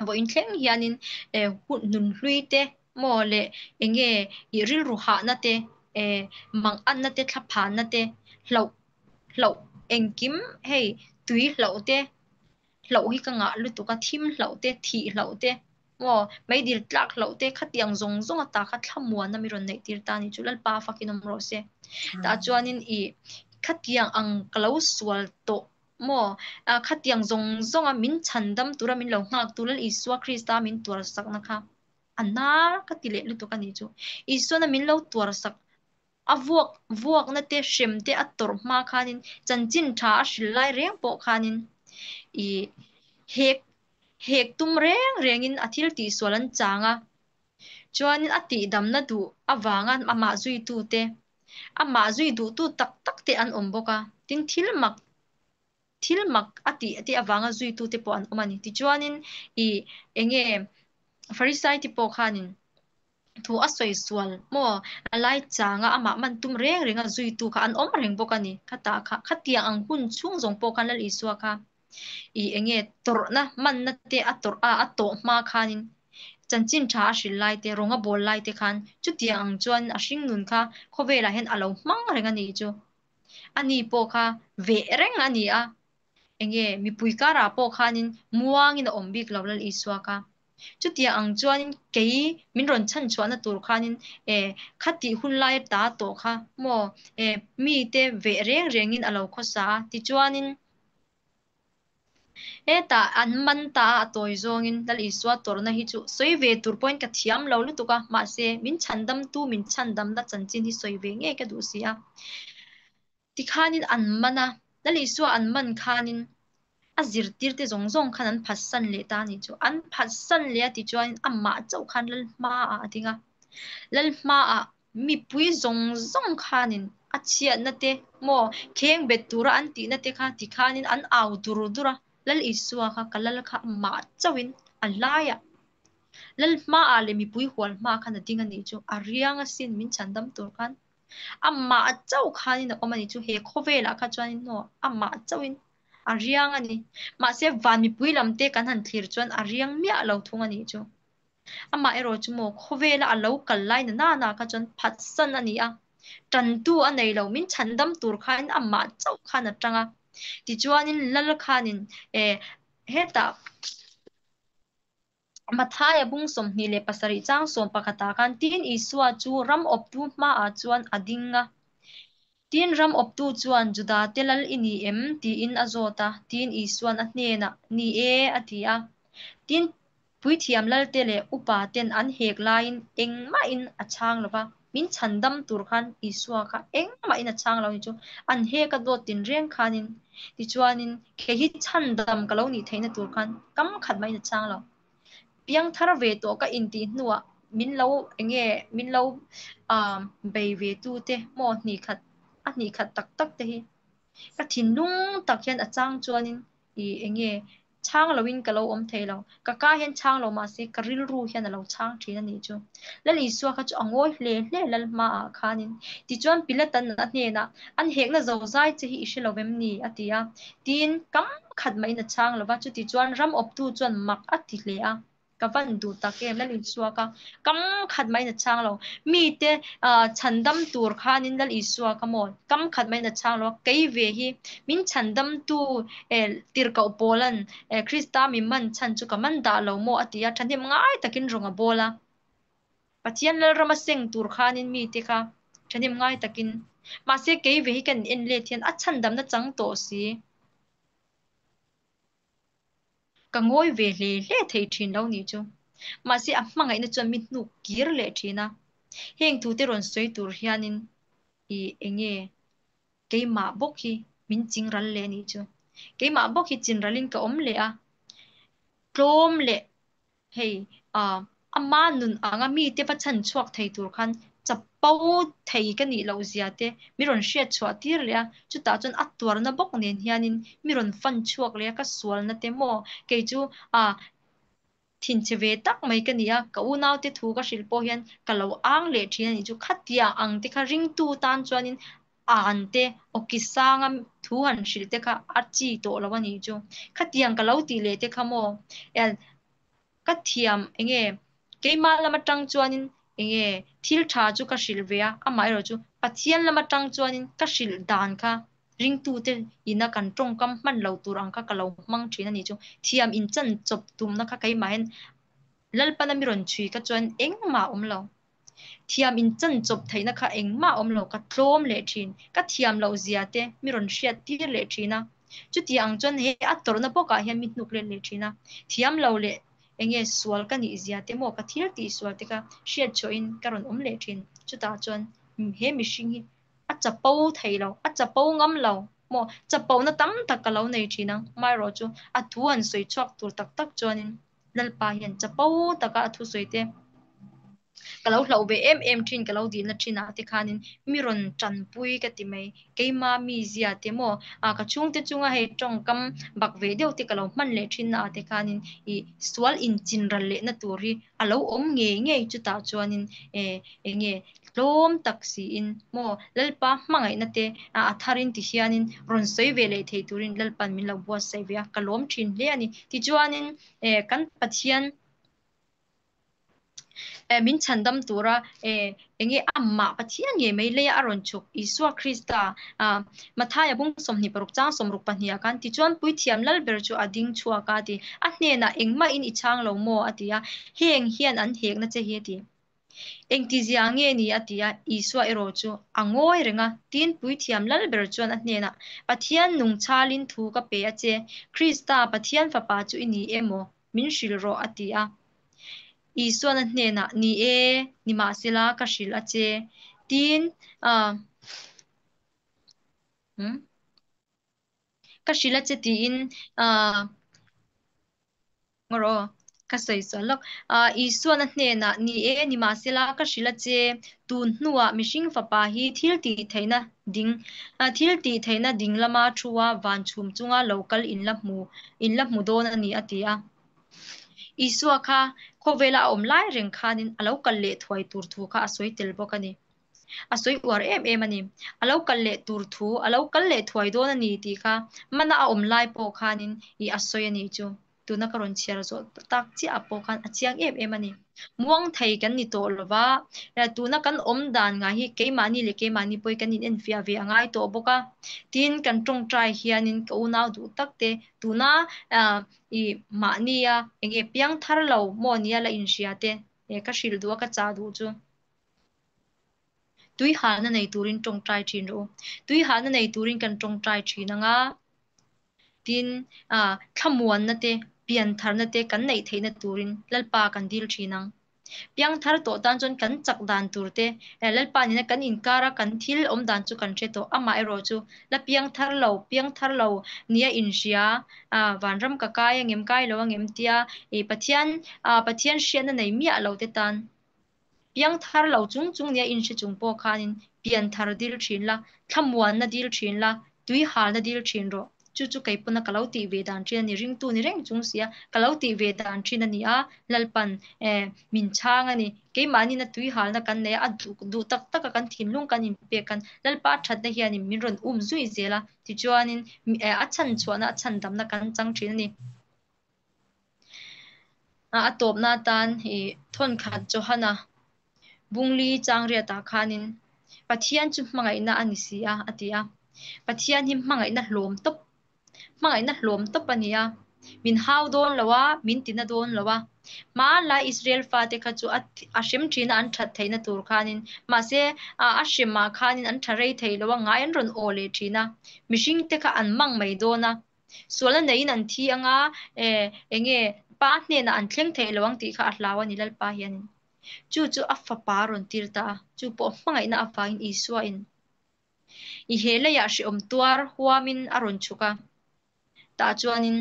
Vawiin thleng hianin eh hun nunhlui te maw leh eng nge ih rilru hahna te eh mang anna te thlaphanna te hlauh hlauh engkim hei tui hlauh te hlauh hi ka ngah lutuk a, thim hlauh te, thih hlauh te, maw meidil tlak hlauh te khatiang zawng zawng ata kha thlamuanna mi rawn neih tir ta a ni chu Lalpa fakin awm rawh se. Tah chuanin ih khatiang ang ka lo sual tawh maw khatiang zawng zawnga min chhandam tura min lo nghak tu Lal Isua Krista min tuar sakna kha a nar ka ti leh lutuk a ni chu. Isuana min lo tuar sak A vuak vuakna te hrem te a tawrh hma khanin chanchin tha a hrilh lai reng pawh khanin i hek hek tum reng rengin a thil tihsual an chang a. Chuanin a tihdamna duh avanga amah zuitute, amah zui duhtu tak tak te an awm bawk a. Tin, thil mak. Thil mak a tih te avanga zuitute pawh an awm a ni. Tichuanin i enge Farisai te pawh khanin thu a sawi sual maw a lai changa amah man tum reng renga zuitu kha an awm reng bawk a ni. Khatah kha khatiang ang hun chhung zawng pawh khan Lal Isua kha i enge tawrhna manna te a tawrh a a tawh hma khanin chanchin tha a hrilh lai te rawng a bawl lai te khan chutiang ang chuan a hringnun kha khawvelah hian a lo hmang reng a nih chu. Ani pawh kha veh reng a ni a, enge mipui karah pawh khanin muangin a awm bik lo Lal Isua kha. Chutiang ang chuanin kei min rawn chhan chhuahna tur khanin e khatih hun lai ta tawh kha maw e mite veh reng rengin a lo khawsa a, tichuanin Hetah an man ta a, a tawi zawngin Lal Isua tawrhna hi chu sawi ve tur pawhin ka thiam lo lutuk a, mahse min chhandamtu min chhandamna chanchin hi sawi ve ngei ka duh si a. Tikhanin an man a, Lal Isua an man khanin a zirtirte zawng zawng khan an phatsan leh ta a nih chu. An phatsan leh a tichuanin amah chauh khan Lal hmaah a ding a, Lal hmaah Mipui zawng zawng khanin a chhiatna te maw kheng bet tura an tihna te kha ti khanin an au dur dur a, Lal Isua kha ka lal kha amah chauhin a laiah Lal hmaah leh mipui hual hma khan a ding a nih chu, a riang asin min chhandam tur khan amah chauh khanin a awm a nih chu, he khawvelah kha chuanin maw amah chauhin a riang a ni. Mahse van mipui lam te kan han thlir chuan a riang miah lo thung a nih chu. Amah erawh chu maw khawvela a lo kal lai na nana kha chuan phatsan a ni a, tantu a nei lo, min chhandam tur khain amah chauh khan a tang a. Tichuanin Lal khanin e hetah Mathaia bung 27 chang 11 khan tin Isua chu ram awptu hmaah chuan a ding a. Tin ram awptu chuan Juda te lal i ni em? tiin a zawt a, tin Isuan a hnenah, Ni e, a ti a. Tin Puithiam lalte leh upa ten an hek laiin engmahin a chhang lo va, min chhandam tur khan Isua kha engmahin a chhang lo ni chu an hek a dawt tinreng khanin tichuanin kei hi chhandam ka lo nih theihna tur khan kam khat mahin a chhang lo. Piangthar ve tawh ka intih hnuah min lo enge min lo bei ve tu te maw hnih khat a hnih khat tak tak te hi ka thinlung tak hian a chang chuanin i enge Chhang loin ka lo awm thei lo. Ka ka hian chhang lo mahse ka rilru hian a lo chhang thin a nih chu. Lal Isua kha chu a ngawi hle hle Lal hmaah khanin. Tichuan Pilatan a hnenah, An hekna zozai che hi i hre lo vem ni? a ti a. Tiin kam khat mahin a chhang lo va, chutichuan ram awptu chuan mak a ti hle a. Ka van duh tak em Lal Isua kha kam khat mahin a chhang lo. Mite chhandam tur khanin Lal Isua kha maw kam khat mahin a chhang lo a, kei ve hi min chhandamtu tirhkoh Paulan Krista mi man chhan chu ka man dah lo maw a ti a, thahnem ngai takin rawng a bawl a. Pathian Lalrama seng tur khanin mite kha thahnem ngai takin mahse kei ve hi kan en let hian a chhandamna chang tawh si. Ka ngawi ve hle hle thei thin lo nih chu. Mahse a hmangaihna chuan mi hnuk kir leh thin a. Heng thute rawn sawi tur hianin i enge keimah bawk hi min chingral leh nih chu. Keimah bawk hi chinralin ka awm leh a. Tlawm leh Hei, ama nun anga mite va chhan chhuak thei tur khan chapo thei ka nih loh zia te mi rawn hriat chhuah tir leh a, chutah chuan a tuarna bawk nen hianin mi rawn fan chhuak leh a, ka sualna te maw kei chu thinchhe ve tak mai ka ni a, ka unaute thu ka hrilh pawh hian ka lo ang leh thin a nih chu, khatia ang te kha ringtu tan chuanin an te awki sanga thu han hrilh te kha a chi tawh lo a nih chu. Khatiang ka lo tih leh te kha maw ka thiam enge keimah lam atang chuanin enge thil tha chu ka hrilh ve a, amaherawh chu Pathian lam atang chuanin ka hrilh dan kha ringtute ina kan tawngkam hman lo tur ang kha ka lo hmang thin a nih chu. Thiam inchan chawp tumna kha keimahin Lalpana mi rawn chhui kha chuan engmah a awm lo. Thiam in chan chawp theihna kha engmah a awm lo, ka tlawm leh thin, ka thiam loh zia te mi rawn hriat tir leh thin a. Chuti ang chuan he a tawrhna bawkah hian mi hnuk let leh thin a. Thiam lo leh enge sual ka nih zia te maw ka thil tih sual te kha hriat chhuahin ka rawn awm leh thin. Chutah chuan he mihring hi a chapo thei lo, a chapo ngam lo maw, chapona tam tak ka lo nei thin ang. Amaherawhchu a thu han sawi chhuak tur tak tak chuanin Lalpa hian chapo taka a thusawi te. Ka lo hlauh ve em em thin, ka lo dilna thin ah te khanin mi rawn tanpui ka ti mai. Keima mizia te maw, ah ka chhungte chunga hei tawngkam bak ve deuh te ka lo hman leh thin na ah te khanin ih sual inchinral lehna tur hi a lo awm ngei ngei chutah chuanin eh eng nge tlawm tak siin maw Lalpa hmangaihna te a tharin ti hianin rawn sawi ve leh thei turin Lalpan min lo buatsaih ve a, ka lawm thin hle a ni. Tichuanin eh kan Pathian Eh min chhandam tura eh enge amah Pathian ngei mai leia a rawn chhuk Isua Krista ah Mathaia bung 26 chang 62 ah khan tichuan puithiam lal ber chu a ding chhuak a ti a hnenah engmahin i chhang lo maw a ti a heng hian an hekna che hi a ti engtizia nge ni a ti a Isua erawh chu a ngawi reng a tin puithiam lal ber chuan a hnenah Pathian nung chhalin thu ka pe a che Krista Pathian fapa chu i ni emaw min hrilh rawh a ti a. Isuan a hnenah, Ni e, nimahsela ka hrilh a che. Tiin, ah, hmm? Ka hrilh a che tiin, ah, ngaw rawh, ka sawi sual lawk. Ah, Isuan a hnenah, Ni e, nimahsela ka hrilh a che. Tun hnuah mihring fapa hi thil tih theihna ding, thil tih theihna ding lama thua van chhum chunga lo kal in la hmu, in la hmu dawn a ni, a ti a. Isua kha khawvela a awm lai reng khanin a lo kal leh thuai tur thu kha a sawi tel bawk a ni. A sawi uar em em a ni. A lo kal leh tur thu, a lo kal leh thuai dawn a ni tih kha mana a awm lai pawh khanin i a sawi a nih chu. Tuna ka rawn chhiar zawh tak chiah ah pawh khan a chiang em em a ni. Muang thei kan ni tawh lo va, tuna kan awm dan ngai hi keimahni leh keimahni pawhin kan inenfiah ve a ngai tawh bawk a. Tin, kan tawngtai hianin ka unau duh tak te tuna i mahnia eng nge piang thar lo maw nia la inhria te ka hrilh duh a ka chah duh chu. Tui halna nei turin tawngtai thin rawh u. Tui halna nei turin kan tawngtai thin ang a. Tin, thlamuanna te, piantharna te kan neih theihna turin Lalpa kan dil thin ang. Piangthar tawh tan chuan kan chak dan tur te, Lalpa nena kan inkara kan thil awm dan chu kan hre tawh. Amaherawh chu la piangthar lo, piangthar lo nia inhria, vanram ka kai angem, kai lo angem tia Pathian, Pathian hriatna nei miah lo te tan Piangthar lo chung chung nia inhre chung pawh khanin pianthar dil thin la, thlamuanna dil thin la, tuihalna dil thin rawh. Chu chu kei pawna ka lo tih ve dan thin a ni, ringtu ni reng chung sia ka lo tih ve dan thin a ni a, Lalpan eh min chhang a ni. Keimahniina tuihalna kan nei a, a duh tak taka kan thinlung kan inpek khan Lalpa thatna hianin min rawn um zui zel a, tichuanin a chhanchhuahna, a chhandamna kan chang thin a ni. A tawpna atan i thawnkhat Johana Bungli Changriatah khanin Pathian chu hmangaihna a ni si a, a ti a. Pathian hi hmangaihna hlawm tawp, hmangaihna hlawm tawp a ni a. Min hau dawn lo a, min tina dawn lo a. Hmanlai Israel fate kha chu a a hrem ṭhina an ṭhat theihna tur khanin, mahse a hremah khanin an ṭha rei thei lo a, ngai an rawn aw leh ṭhin a. Mihringte kha an mang mai dawn a. Sualna neiin an thi anga eh enge pa hnenah an thleng theih lo ang tih kha a hlau a ni Lalpa hianin. Chu chu a fapa a rawn tir ta a, chu pawh hmangaihna avangin Isua in i he leiah hrehawm tuar huamin a rawn chhuk a, tah chuanin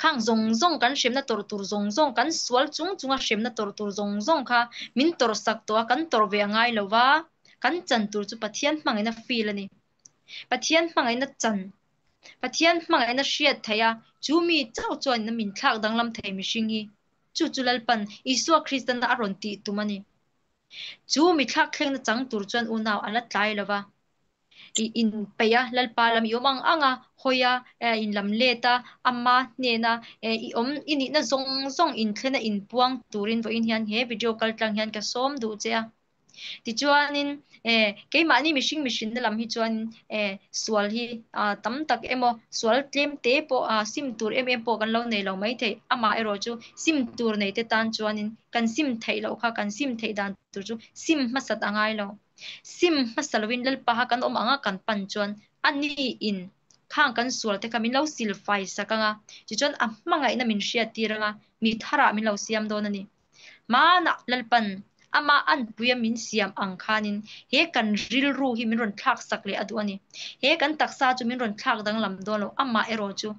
khang zawng zawng kan hremna tawrh tur zawng zawng kan sual chung chunga hremna tawrh tur zawng zawng kha min tawrh sak tawh a, kan tawrh ve a ngai lo va, kan chan tur chu Pathian hmangaihna feel a ni. Pathian hmangaihna chan, Pathian hmangaihna hriat theih a, chu mi chauh chuan min thlak danglam thei mihring hi, chu chu Lalpan Isua Kristana a rawn tih tum a ni. Chu mi thlak thlengna chang tur chuan unau a la tlai lo va, i inpeih a, Lalpa lam i awm ang ang a, hawi a, in lam let a, ama hnena i awm i nihna zawng zawng inthlena inpuang turin vawiin hian he video kaltlang hian ka sawm duh che a. Tichuanin eh keimahni mihring mihrinna lam hi chuan eh sual hi ah tam tak emaw sual tlem te pawh ah sim tur em em pawh kan lo nei lo mai thei. Amah erawh chu sim tur nei te tan chuanin kan sim theih loh kha kan sim theih dan tur chu sim hmasat a ngai lo. Sim hmasa lovin Lalpaha kan awm anga kan pan chuan a ni in khang kan sual te kha min lo silfai sak anga tichuan a hmangaihna min hriat tir anga mi tharah min lo siam dawn a ni. Hmanah Lalpan Amah anpuia min siam ang khanin he kan rilru hi min rawn thlak sak leh a duh a ni. He kan taksa chu min rawn thlak danglam dawn lo, amah erawh chu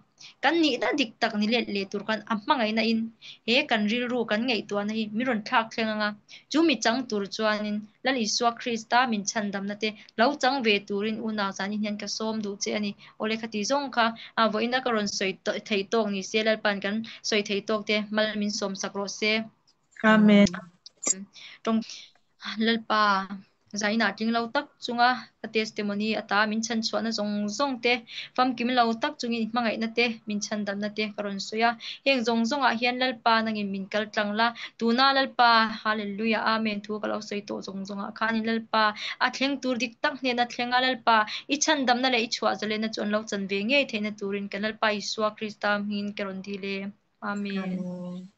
kan nihna dik tak ni let leh tur khan a hmangaihna in he kan rilru kan ngaihtuahna hi min rawn thlak thleng anga, chu mi chang tur chuanin Lal Isua Krista min chhandamna te lo chang ve turin unau zanin hian ka sawm duh che a ni. Awle khati zawng kha vawiina ka rawn sawi thei tawk ni se Lalpa'n kan sawi thei tawk te mal min sawm sak rawh se. Amen. Tawng Lalpa zainah tling lo tak chunga ka testimony ata min chhan chhuahna zawng zawng te, famkim lo tak chungin i hmangaihna te, min chhandamna te ka rawn sawi a. Heng zawng zawngah hian Lalpa nangin min kal tlang la, tuna Lalpa Hallelujah Amen thu ka lo sawi tawh zawng zawngah khanin Lalpa a thleng tur dik tak hnena thleng a, Lalpa i chhandamna leh i chhuah zalenna chu an lo chan ve ngei theihna turin kan Lalpa Isua Krista hmingin ka rawn dil e. Amen. Amen.